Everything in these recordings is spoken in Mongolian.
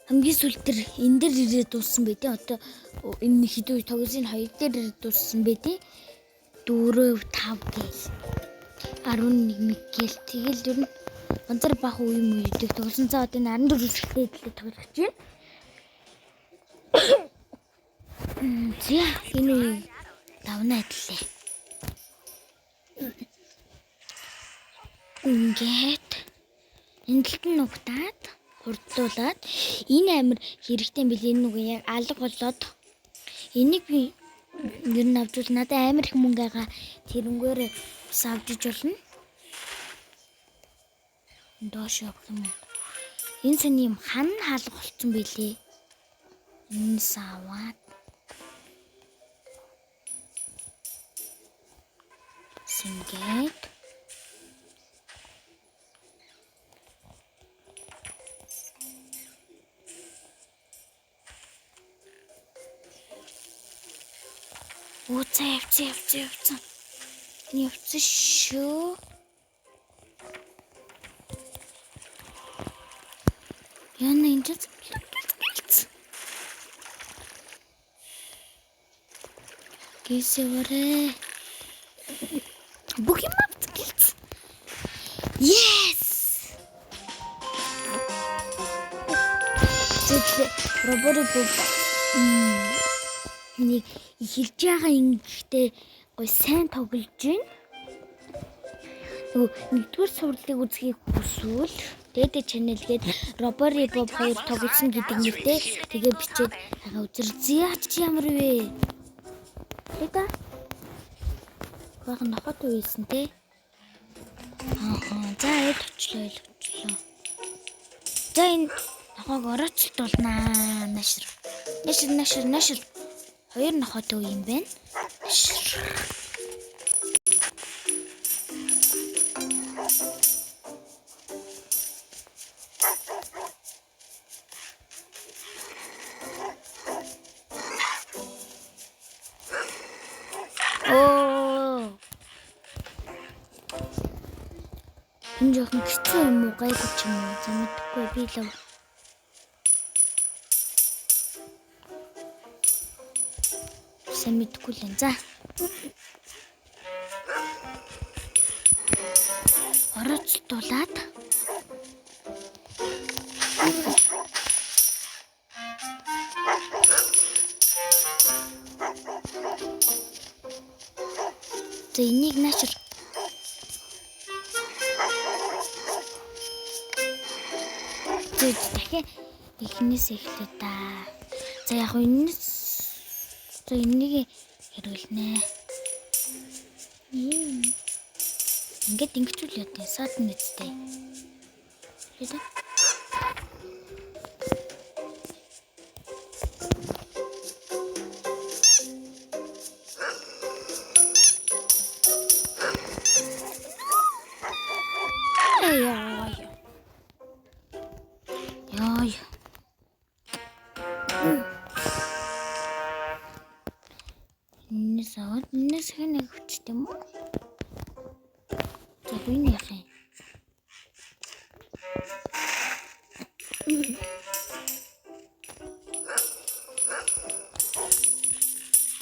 Хамгийн сүүл дээр энэ дээр ирээд дууссан байдیں۔ Одоо энэ хэдүү тоглосон хоёр дээр ирээд дууссан байдیں۔ 4 5 гээл 11 мэг гээл тэгэл ер нь ганцаар бах үе юм үедэг тоглосон. За одоо энэ 14 хэсэгтэй төлөө тоглох гэж байна. За энэ үеийг давна адилээ. Ингээд энэ талд нь нугтаад хурдлуулад энэ амир хэрэгтэй юм бил энэ нүг яг алга болоод энийг би ер нь авч бол надад амар их мөнгө байгаа тэрнгээр бас авч иж болно. Доош явах юм уу? Энэ саний юм хан хаалга болцсон байлээ. Энэс аваад Сингээд Оо за явцсан явцсан явцсан. Явцсан шүү. Яна энэ ч гэлц. Гэлсэвэрэ. Бүх юм авц гэлц. Yes. Зөвлө робот боб. Нэг эхэлж байгаа ингэхдээ гой сайн тоглож байна. Нөгөө нэгдүгээр сурлыг үзхийг хүсвэл Дэдэ channel гээд Робори Боб хоёр тоглосон гэдэг нэртэй тэгээ бичээд байгаа үзэр зяач ямар вэ? Тэдэ. Баг нохот үйсэн те. Аа за очлоо очлоо. За энэ нохоог ороцолтуулнаа. Нашир. Нашир нашир нашир. Хоёр нохот үе юм байна. Нашир. Оо. Энэ жоохон хэцүү юм уу гайгүй ч юм уу? За мэдэхгүй би л сайн мэдэхгүй л энэ. За. Ороцлуулаад За энийг наашир Зөө дахиад эхнээс эхлэе да. За яг энэс за энийг хэрэглэнэ. Ингээд ингэчүүл яа тийм саатан нэцтэй. Хэлээ. Яа. Яа. Энэс аваад энэс хэн нэг хүчтэй юм уу? За би энэ яах юм?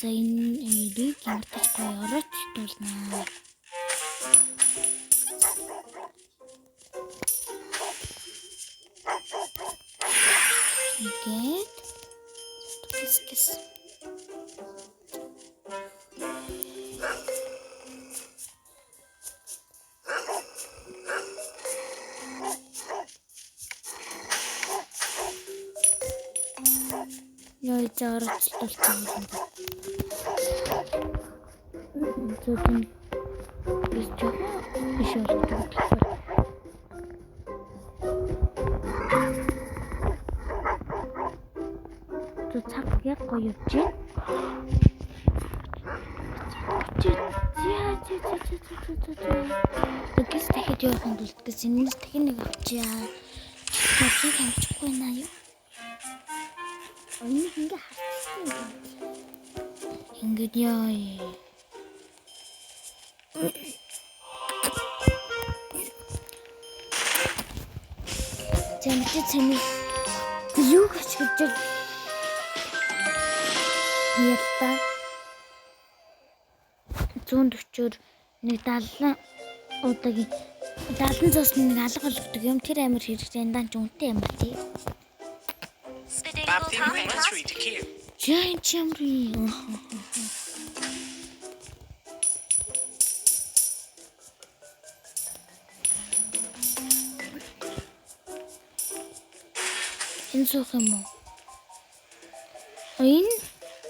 За энэ эрийг ямартаж гоё ороцтуулнаа. Ингээд гис гис. Яа за ороцтуулсан юм байна. Зөвхөн биш жоохон биш болдог. Зөв цаг яг гоё явж байна. За за за за за за за. Тэгээс дахиад явахын тулд гэс энэс дахин нэг авчаа. Бодлыг авчихгүй наа юу? Энийг ингээ харчихсан юм. Ингээд яа. За мэдээ цамиг юу Мөнгө ашиглаж яллаа. 140-оор нэг 70 удаагийн 70 зоос нэг алга болгодог юм. Тэр амар хэрэгтэй. Энэ дан ч үнэтэй юм ба тий. За энэ ч ямар юм. Энэ суух юм уу? Энэ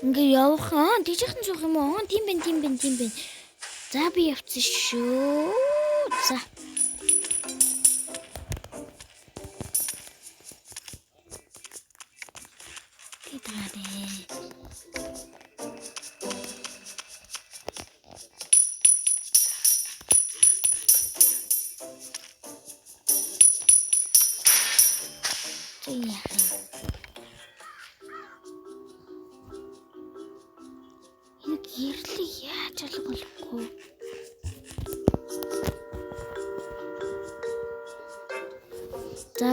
ингээ явах аа тийжхэн суух юм уу? Аа тийм байна, тийм байна, тийм байна. За би явцсан шүү. За. Тэдгээрээ. За яах юм? Энэ гэрлийг яаж алга болохгүй? За,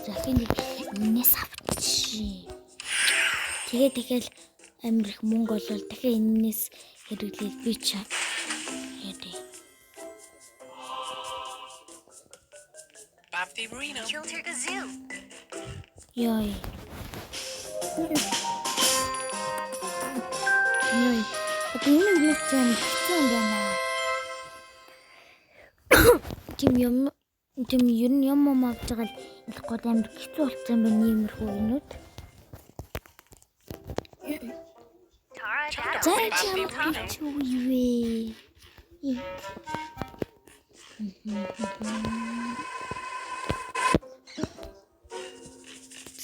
захин нэг энэс авчи. Тэгээ тэгэл амар их мөнгө олвол дахиад энэс хэрэглээд би ч яа дээ. Йой. Йой. Одоо энэ үгнээс чи амар хэцүү юм байна. Тийм юм тийм ер нь юм юм авч байгаа л ялахгүй амар хэцүү болсон юм байна иймэрхүү юмнууд. За чи ямар хэцүү юу вэ?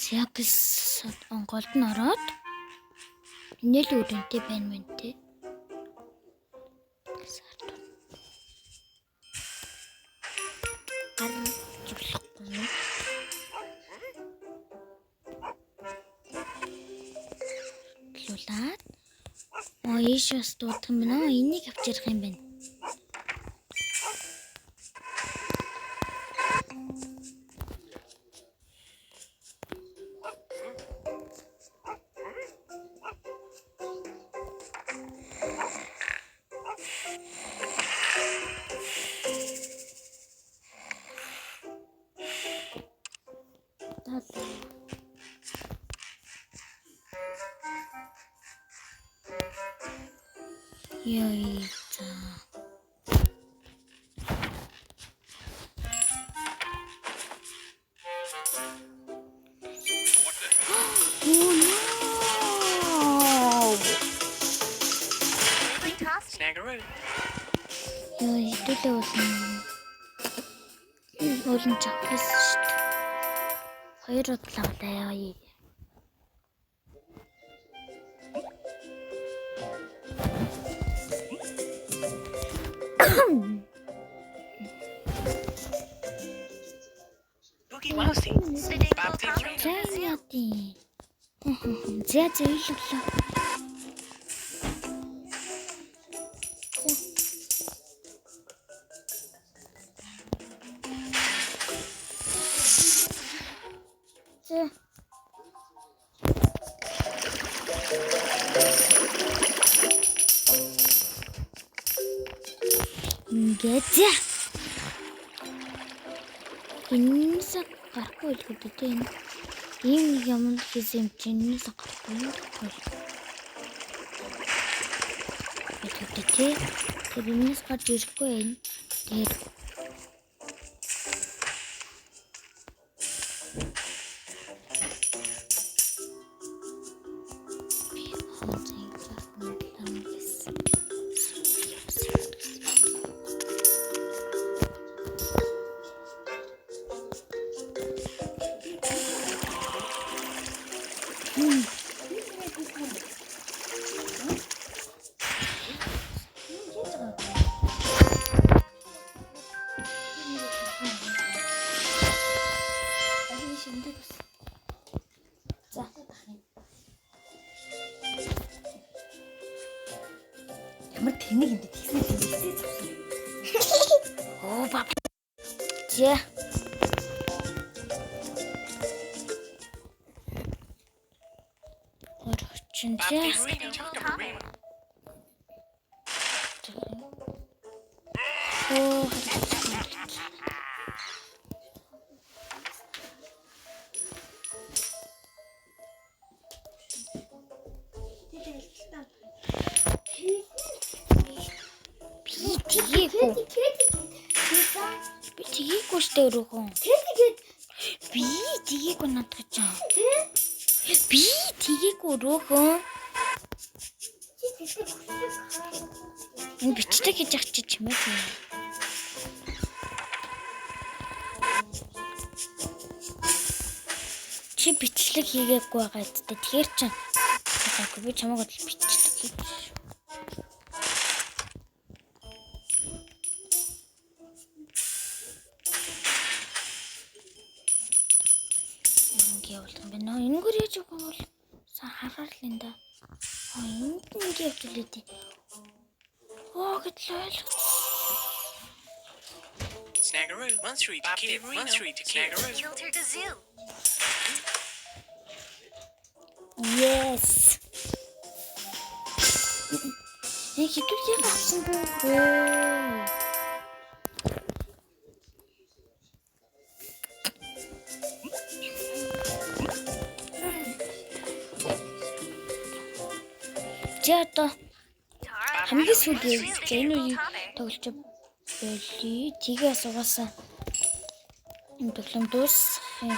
Зягс онголд нь ороод энэ л өрөнтэй байна мэн тэ. Гарч болохгүй юм. Лулаад оо ийш бас дуудах юм байна. Энийг авч ярих юм байна. Яй за. Oh no. Яа, хэдүүлээ уулын. Уулын ч авах гэсэн шүү дээ. Хоёр удлаа авлаа яа. За яа тий. За за ойлголоо. За. Ингээд за. Энэс гарахгүй л гэдэг тийм. Ийм нэг юм хийсэн юм чинь энэс гарахгүй юм бол. Гэдэг тий. Тэр энэс гарч ирэхгүй байна. Тэр би хоцын жарган гэсэн. За. Ямар тэнэг юм бэ? Тэгсэн чинь ихсээ зогсон. Оо баб. За. Чин за. Оо, би тгийгүү. Би тгийгүү штэ өрөөхөн. Би тгийгүү надад ч. Би тгийгүү өрөөхөн. Энэ бичдэг гэж ах чи чимээг юм. Чи бичлэг хийгээгүй байгаа зү. Тэгэхээр чи гайгүй би чамайг бол бичлэг хийж. Ингээ явуулах юм байна. Энэгээр яаж явах юм бол сан харгаар л энэ да. Аа энд нь ингээ явж үлээ дээ. Оо гэтэл ойлгох. Snaggeroo, 1 3 to 1 3 to Snaggeroo. Kilter Gazoo. Yes. Яг хэдүүлээ авсан бүү. За одоо хамгийн сүүлийн энэ үеийг тоглож байли. Тгээс угаасаа энэ тоглоом дуусах юм.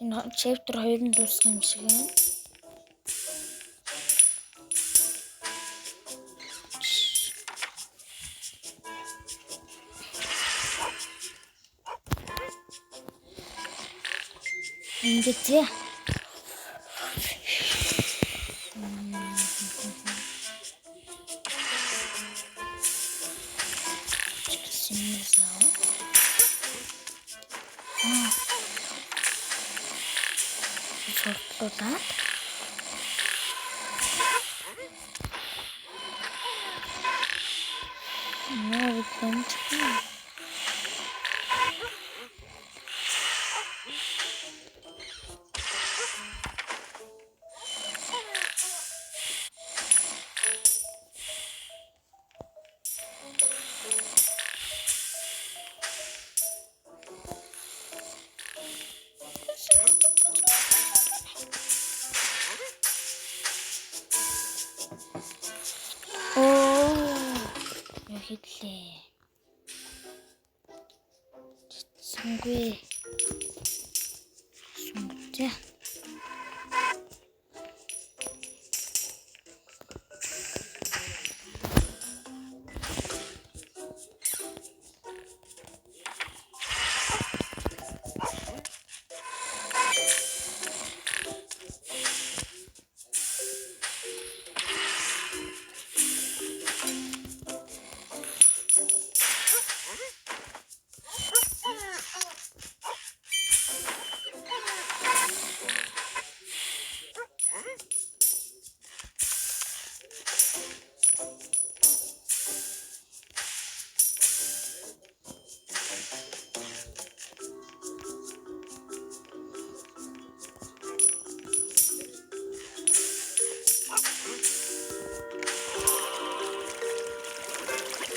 Энэ chapter 2 нь дуусах юм шиг байна. Ингээд зэ. Суртлуулаад нөө бэнч. Оо. Яа хэдлээ. Сангүй. Сунгажээ.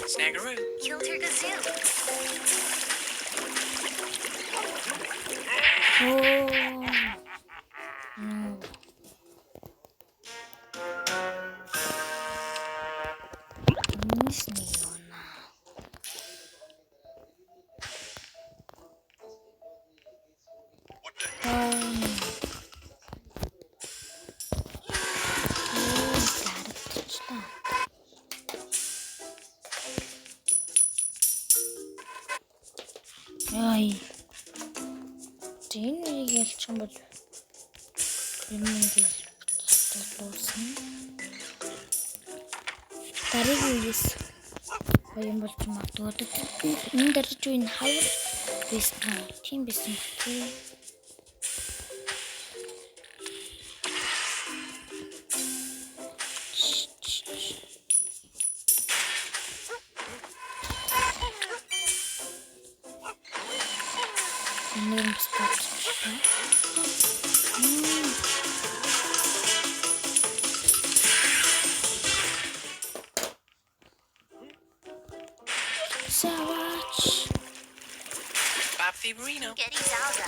Snaggeroo. Kilter Gazoo. Оо. Нөө. Энэс нэг юуна. Аа. Харагдчихлаа. Яй. За энэ үеийг ялчих юм бол ер нь ингээд дуусна. Дараагийн үеэс гоё юм болж магадгүй. Одоо энэ дарж үе нь хавар байсан уу? Тийм байсан бах тий. Энэ юм бас бодчихлоо. Favorino. Getty Zalza.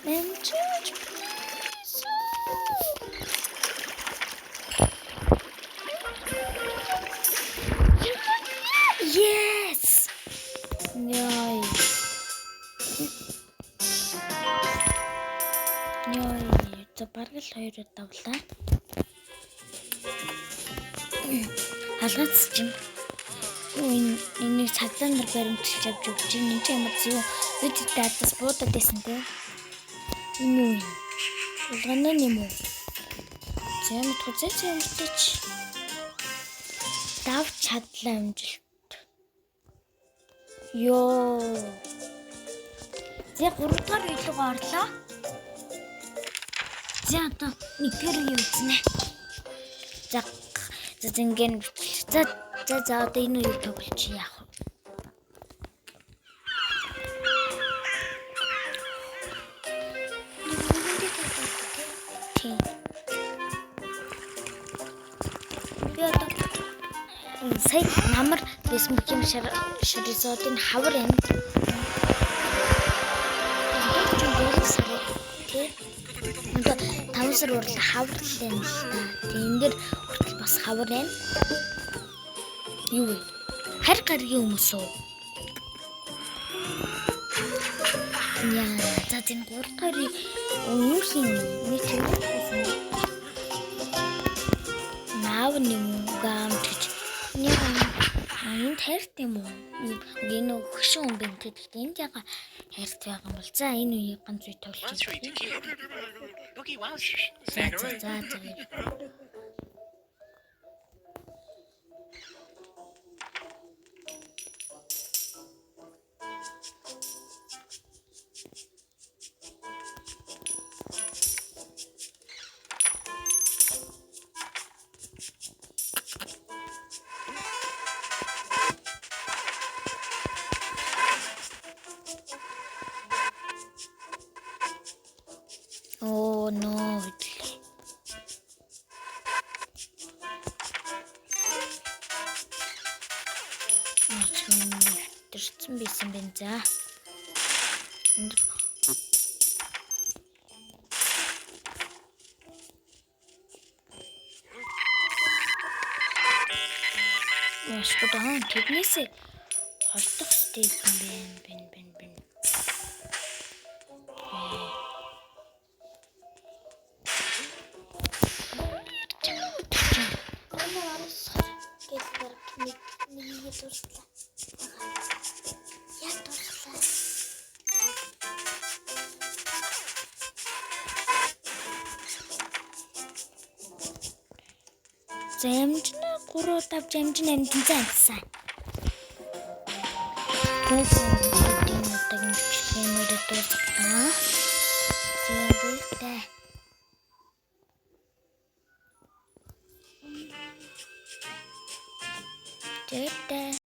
Амжиж please. Yes. Яй. Яй, за бараг л хоёр давлаа. Алгац чим. Юу энэ энийг цаглаан нар баримталж авч өгч чинь энэ ч ямар зөв. Би тэд адас буудаад байсан те. Энэ юу юм? Улгаан юм уу? За мэдгүй зэ зэ мэдээч. Давч чадлаа амжилт. Йоо. За 3 дугаар үе рүү орлоо. За одоо нэгдүгээр үе үзнэ. За за зинген за за за одоо энэ үеийг тоглож яах вэ? Тийм. Би одоо сая намар байсан бүх юм шар шаризодын хавар юм. Одоо ч 4 сар тий. Одоо 5 сар урлаа хавар л юм л та. Тэг энэ дэр хүртэл бас хавар байна. Юу вэ? Харь гаргийн хүмүүс үү? Яа, за зин 3 дахь юу хин нэг ч юм байсан. Наав нэм гам гэж. Нэг энэ хайрт юм уу? Энэ хөшин хүн байна те. Гэхдээ энд яга хайрт байгаа юм бол за энэ үеийг ганц үе тоглож Monster үзье. the kid. Boogie Wowzer. За за Snaggeroo. за за. Оо нөө гэдлээ. Төрсөн байсан байна за. Энд Яшгүй даа тэднээсээ холдох хэрэгтэй юм байна бэн бэн бэн. Өнөө орос гэл баг нэг нэгийг дурслаа. Яг дурслаа. За амжина 3 удаа авч амжина амжин за амжсан. Тэгсэн.